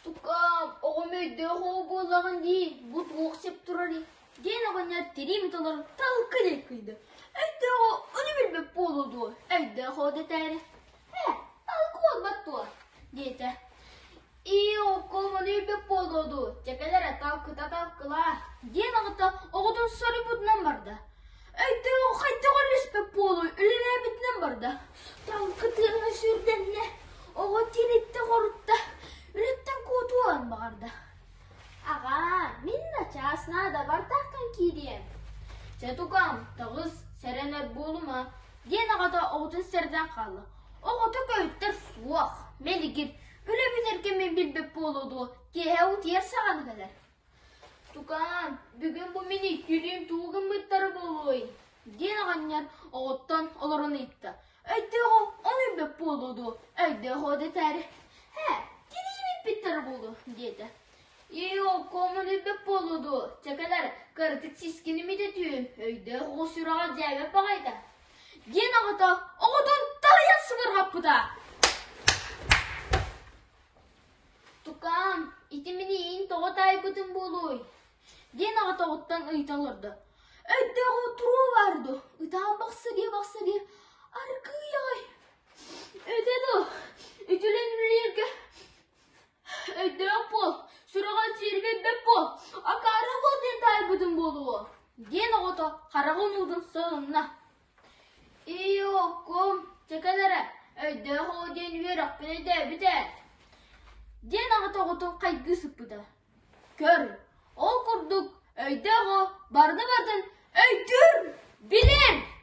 Тукаам, оҕом өйдөөх оҕо буоллаҕын дии, бу туох сөп турарый? диэн оҕонньор тириим толору талкы дьайкыйда. Өйдөөх оҕо ону билбэт буолуо дуо, өйдөөх оҕо дэтээри. Ээ, талкы буолбат дуо? диэтэ. Ии, окком ону билбэт буолуо дуо, чэкэлэрэ талкыта талкылаа, диэн аҕата оҕотун соруйбутунан барда. Өйдөөх хайдах үллэспэт буолуой, үлэлээбитинэн барда. Талкы тыаһа сүрдэннэ, оҕо тириттэ-хорутта, үлэттэн куотуон баҕарда. Аҕаа, мин начаас наадабар таххан киириэм. Чэ, тукаам, таҕыс, сэрэнэр буолума, диэн аҕата оҕотун сэрдээн хаалла. Оҕото көһүттэр суох, мэлигир, үлэ бүтэр кэмин билбэт буолуо дуо, киэһэ утуйар саҕана кэлэр. Тукаам, бүгүн бу мин иккилиим тугу гыммыттара буолуой? диэн оҕонньор оҕоттон олорон ыйытта. Өйдөөх ону билбэт буолуо дуо, өйдөөх оо дэтээри. Һээ, тириим иппиттэрэ буолуо, диэтэ. Ээ, оккуом ону билбэт буолуо дуо, чэкэлэр, кыратык сискин имитэ түһүм, өйдөөх оҕо сүрэҕэ дьээбэт баҕайыта. Диэн аҕата оҕотун таһыйан сыбырҕаппыта. Тукаам, ити мин иин тоҕо таайбытым буолуой? диэн аҕата оҕуттан ыйыта олордо. Өйдөөҕү туруо баар дуо, ытаан бахсырыйа-бахсырыйа аргыый аҕай. Өтө дуо, үтүлэн үлэлииргэ өйдөөх буол, сүрэҕэ сиэрбэйбэт буол, акаары буол диэн таайбытым буолуо, диэн оҕото хараҕын уутун сотунна. Иокум, чэкэл эрэ, өйдөөх оҕо диэн үөрэхпин өйдөөбүт ээ, диэн аҕата оҕотун хайгыы сыппыта. Көр, ол курдук өйдөөх оҕо барыны барытын өйдүүр, билэр!